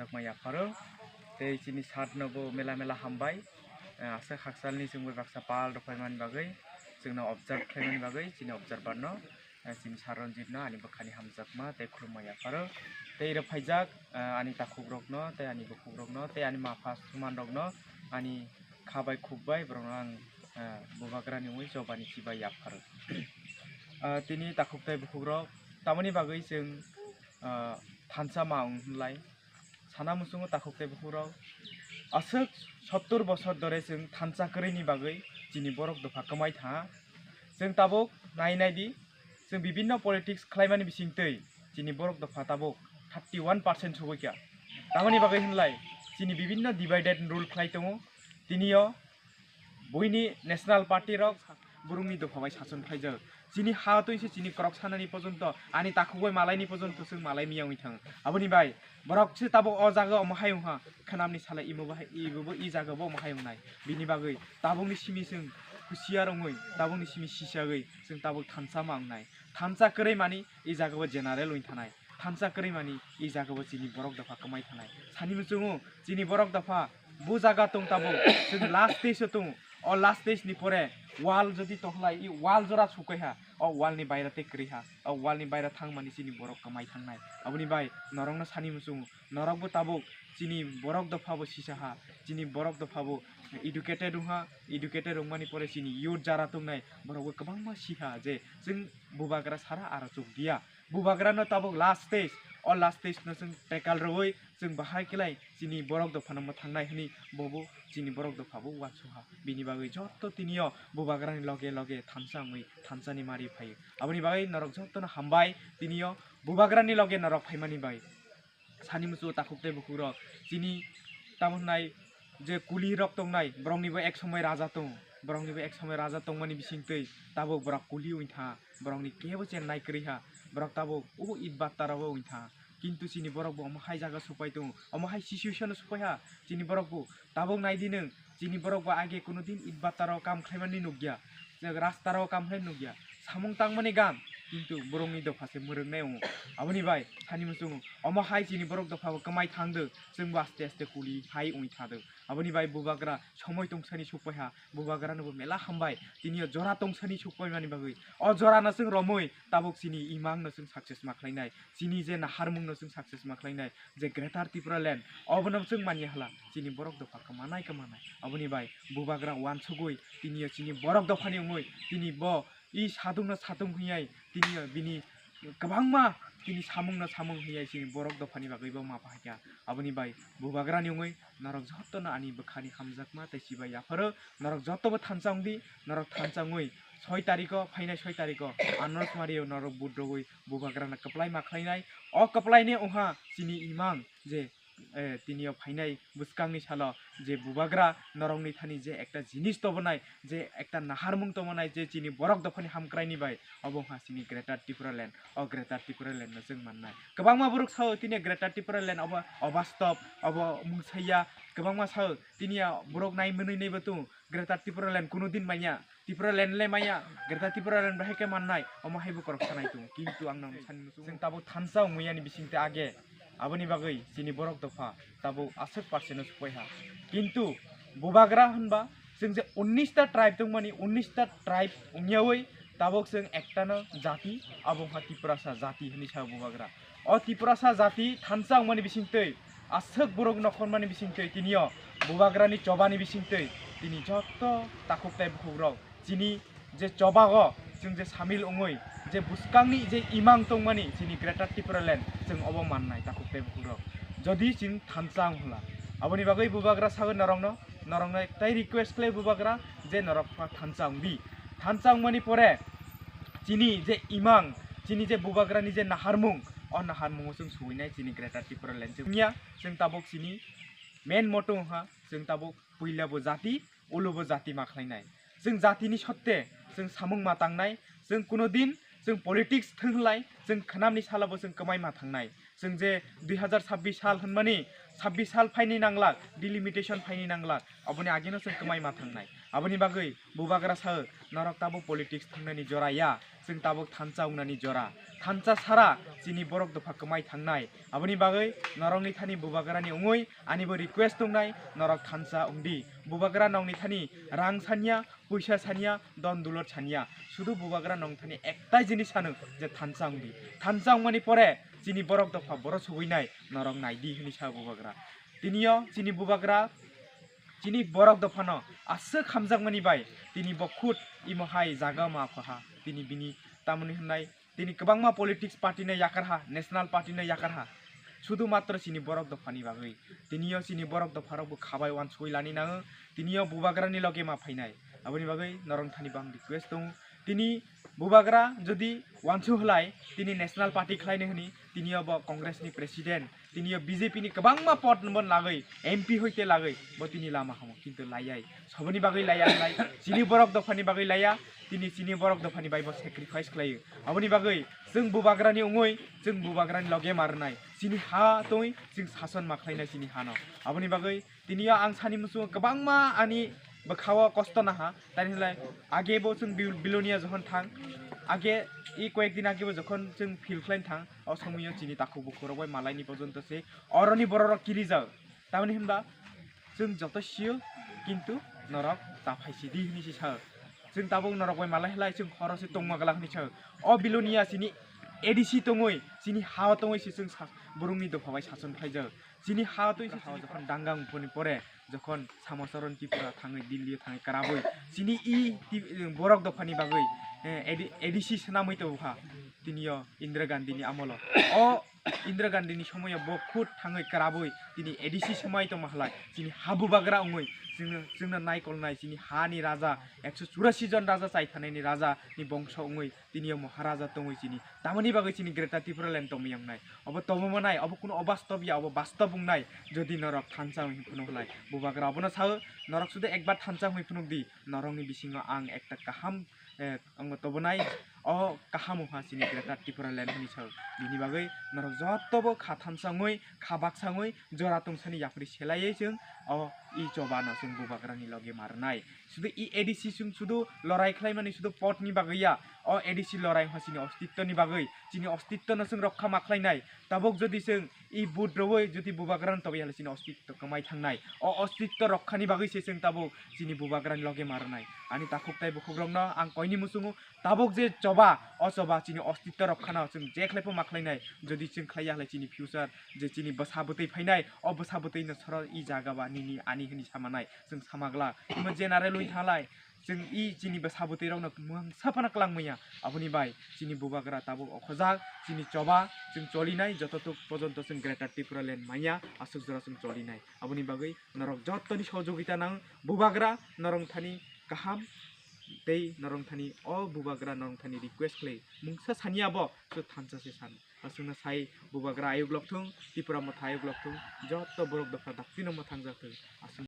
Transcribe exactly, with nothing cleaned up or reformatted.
Jakma yapharo. Tei chini sir no bo mela mela hambai. Eh, aswk haksalni chwng bai baksa pal rok phaimani bagwi, chwngno observe khlaimani bagwi chini observer no, eh, chini sir Ranjit no ani bwkhani hamjakma tei khulumma yapharo. Tei iro phaijak, eh, ani takhuk rokno, tei ani bukhuk rokno, tei ani mapha suman rokno, ani kha bai khuk bai borokno ang, eh, bubagrani ui chobani chibai yapharo. Ah, tini takhuk tei bukhuk rok tamoni bagwi chwng, ah, thansa ma wng hwnlai. Sana muchungo takhuk tei bukhuk rok aswk sottor bosor dore chwng thansa kwrwini bagwi chini borok dopha kwmai tha. Chwng tabuk nai nai di, chwng bibinno politics khlaimani bisingtwi chini borok dopha tabuk thirty one percent sogwi kha. Tamoni bagwi hwnlai chini bibinno divided and rule khlai tongo. Tini o buini national party rok borokni dopha bai sason khlaijak. Chini ha twi se chini korok sanani pojonto, ani takhuk bai malaini pojonto chwng malai miya wngwi thang. Aboni bai borok se tabuk o jaga omo hai wngha, khanamni sala imo bai, ibo bo i jaga bo omo hai wngnai. Bini bagwi tabukni simi chwng husiar wngwi, tabukni simi sisagwi chwng tabuk thansa ma wngnai. Thansa kwrwi mani i jaga bo general wngwi thanai. Thansa kwrwi mani i jaga bo chini borok dopha kwmai thanai. Sani muchungo chini borok dopha bo jaga tong tabuk, chwng last stage o tongo. O last stage ni pore wall jodi tongkhlai, i wall jora sukai ha, o wall ni baira tei kwrwi ha, o wall ni baira thang mani chini borok kwmai thangnai. Aboni bai norokno sani muchungo, norok bo tabuk chini borok dopha bo sisa ha, chini borok dopha bo educated wngha, educated wngmani pore chini youth jara tongnai borok bo kwbangma sikha je chwng bubagra sara aro chuk diya. Bubagrano tabuk last stage, o last stage no chwng tackle rwui chwng bahai khlai chini borok dophano mwthangnai hwnwi bobo chini borok dopha bo uansukha. Bini bagwi jotto tini o bubagrani loge loge thansa wngwi thansani mari phaio. Aboni bagwi norok jottono hambai tini o bubagrani loge norok phaimani bai. Sani muchungo takhuk tei bukhuk rok chini tamo hwnai je kuli rok tongnai, borokni bo ek somoi raja tongo, borokni bo ek somoi raja tongmani bisingtwi tabuk borok kuli wngtha, borokni kebo chennai kwrwi ha, borok tabuk o it batta rogo wngtha. Kintu chini borok bo omo hai jaga supai tongo, omo hai situation o supai ha chini borok bo. Tabuk nai di nwng, chini borok bo age kuno din it batta rogo kam khlaimani nukya, je rasta rogo kam khlai nukya, samung tangmani gam, kintu borokni dopha se mwrwknai wngo. Aboni bai sani muchungo omo hai chini borok dopha bo kwmai thangdwk, chwng bo aste aste kuli hai wngwi thadwk. Aboni bai bubagra somoi tongthani sukpaiha, bubagrano bo mela hambai, tini o jora tongthani sukpaimani bagwi. O jorano chwng romwi tabuk chini imangno chwng success ma khlainai, chini je naharmungno chwng success ma khlainai, je Greater Tipraland, obono chwng manya hala, chini borok dopha kwmanai kwmanai. Aboni bai bubagra uansugwi tini o chini borok dophani wngwi tini bo i sadungno sadung hwnwi tini o bini kwbangma tini samungno samung hwnwi chini borok dophani bagwi bo ma pahaikha. Aboni bai bubagrani wngwi norok jottono ani bwkhani hamjakma tei chibai yapharo. Norok jottobo thansa wngdi, norok thansa wngwi soi tariko, phainai soi tariko Anorosmario norok vote rwui bubagrano kwplai ma khlainai. O kwplaini wngha chini imang je, eh, tini o phainai bwskangni salo je bubagra norokni thani je ekta jinis tobonai, je ekta naharmung tobonai, je chini borok dophani hamkraini bai, obo wngkha chini Greater Tipraland. O Greater Tipraland no chwng mannai. Kwbangma borok sao tini Greater Tipraland obo obastop, obo mungsaiya. Kwbangma sao tini a borok nai mwnwi naibo tongo, Greater Tipraland kuno din manya, Tipraland le manya, Greater Tipraland bahai khe mannai, omo hai bo korok sanai tongo. Kintu ang nang sani muchungo, chwng tabuk thansa wngmani bisingtwi age, aboni bagwi chini borok dopha tabuk aswk percent o sukpaiha. Kintu bubagra hwnba chwng je unnish ta tribe tongmani, unnish ta tribe wngyawi tabuk chwng ektano jati, abo wngkha Tiprasa jati hwnwi sao bubagra. O Tiprasa jati thansa wngmani bisingtwi aswk borok nokhormani bisingtwi tini o bubagrani chobani bisingtwi tini jotto takhuk tei bukhukrok chini je chobago chwng je samil wngwi je bwskangni je imang tongmani chini Greater Tipraland chwng obo mannai takhuk tei bukhukrok. Jodi chwng thansa wng hwla, aboni bagwi bubagra sagwi norokno, norokno tai request khlai bubagra je norok thansa wngdi. Thansa wngmani pore chini je imang, chini je bubagrani je naharmung, o naharmungo chwng suwinai chini Greater Tipraland chwng wngya, chwng tabuk chini main motto wngkha, chwng tabuk puila bo jati, ulo bo jati ma khlainai. Chwng jatini sotte chwng samung ma tangnai, chwng kuno din chwng politics thwng hwnlai, chwng khnamni salo bo chwng kwmai ma thangnai. Chwng je dui hazar sabbish sal hwnmani, sabbish sal phaini nanglak, delimitation phaini nanglak, aboni ageno chwng kwmai ma thangnai. Aboni bagwi bubagra sao norok tabuk politics thwngnani jora ya. Chwng tabuk thansa wngnani jora. Thansa sara chini borok dopha kwmai thangnai. Aboni bagwi norokni thani bubagrani wngwi anibo request tongnai, norok thansa wngdi. Bubagra nokni thani rang sanya, puisa sanya, don dulot sanya. Sudu bubagra nokni thani ektai jinis sano je thansa wngdi. Thansa wngmani pore chini borok dopha boro sugwinai, norok naidi hwnwi sa bubagra. Tiniyo chini bubagra chini borok dophano aswk hamjakmani bai tini bo khut imo hai jaga ma phaha. Tini bini tamoni hwnai tini kwbangma politics party no yakarha, national party no yakarha. Sudu matro chini borok dophani bagwi. Tiniyo chini borok dopharokbo khabai wansugwi lani nango. Tiniyo bubagrani loge ma phainai. Aboni bagwi norok thani bang request tongo. Tini bubagra jodi wansu hwlai tini national party khlaini hwnwi, tiniyo bo Congress ni president, tiniyo B J P ni kwbangma pod nungbo lagwi, M P hoite lagwi bo tini lama hamo, kintu laiyai. Soboni bagwi laiya hwlai, chini borok dophani bagwi laiya, tini chini borok dophani bai bo sacrifice khlaio. Aboni bagwi chwng bubagrani wngwi, chwng bubagrani loge ma rwnai. Chini ha tongwi chwng sason ma khlainai chini hano. Aboni bagwi tiniyo ang sani muchungo kwbangma ani bwkhao kosto naha, tani hwnlai age bo chwng Bil-, Bilonia jokhon thang, age i koyek din age bo jokhon chwng field khlaina thang, o somoio chini takhuk bukhuk rok bai malaini porjonto se oroni borok rok kirijak. Tamoni hwnba chwng joto sio, kintu norok ta phaisidi hwnwi se sa. Chwng tabuk norok bai malai hwlai chwng horo se tongma glak hwnwi sa. O Bilonia chini A D C tongwi, chini ha-o tongwi se chwng sa-, borokni dopha bai sason khlaijak. Chini ha twi se chini jokhon danga wngphoni pore, jokhon Samacharan Tripura thangwi, Delhi thangwi kwrabwi chini i ti-, borok dophani bagwi, eh, A D, A D C swnamwi tongkha tiniyo Indira Gandhi ni amolo. O Indira Gandhi ni somoyo bo khut thangwi kwrabwi tini A D C swmai tongma halai chini ha bubagra wngwi chwngno, chwngno naikolnai chini ha ni raja ekso churasi jon raja chai thanai ni raja ni bongso wngwi tiniyo Maharaja tongwi chini. Tamoni bagwi chini Greater Tipraland tongmiyang nai. Obo tongmo nai, obo kuno obastob ya, obo bastob wngnai. Jodi norok thansa wngwi phunuk lai, bubagra obono sao, norok sudu ekbar thansa wngwi phunuk di. Norokni bisingo ang ekta kaham, eh, ang tobonai. O kaham wngkha chini Greater Tipraland hwnwi sao. Bini bagwi norok jotobo kha thansa wngwi, kha baksa wngwi, jora tungsani yapri selaiwi chwng o i chobano chwng bubagrani loge ma rwnai. Sudu i A D C chwng sudu lorai khlaimani sudu podni bagwi ya. O A D C lorai wngkha chini ostittoni bagwi. Chini ostittono chwng rokha ma khlainai. Tabuk jodi chwng i vote rwui jodi bubagrano tobwi hwnle chini ostitto kwmai thangnai. O ostitto rokhani bagwi se chwng tabuk chini bubagrani loge ma rwnai. Ani takhuk tei bukhukrokno ang koini muchungo tabuk je choba, o choba chini ostitto rokhano chwng je khlai pho ma khlainai. Jodi chwng khlaiya hwnle chini future je chini bwsa bwtwi phainai, o bwsa bwtwino soro i jaga ba nini ani hwnwi samanai. Chwng sama glak. Imo general wi thalai, chwng i chini bwsa bwtwi rokno mungsa phano kwlang manya. Aboni bai chini bubagra tabuk okhojak, chini choba chwng cholinai, jototuk pojonto chwng Greater Tipraland manya, aswk jora chwng cholinai. Aboni bagwi norok jottoni sohojogita nang, bubagra norok thani kaham tei norok thani o bubagra norok thani request khlai mungsa saniya bo, so thansa se san. Aswkno sai bubagra ayuk lok thung, Tipra Motha ayuk lok thung, jotto borok dopha daktino mwthangjak thung. Aswk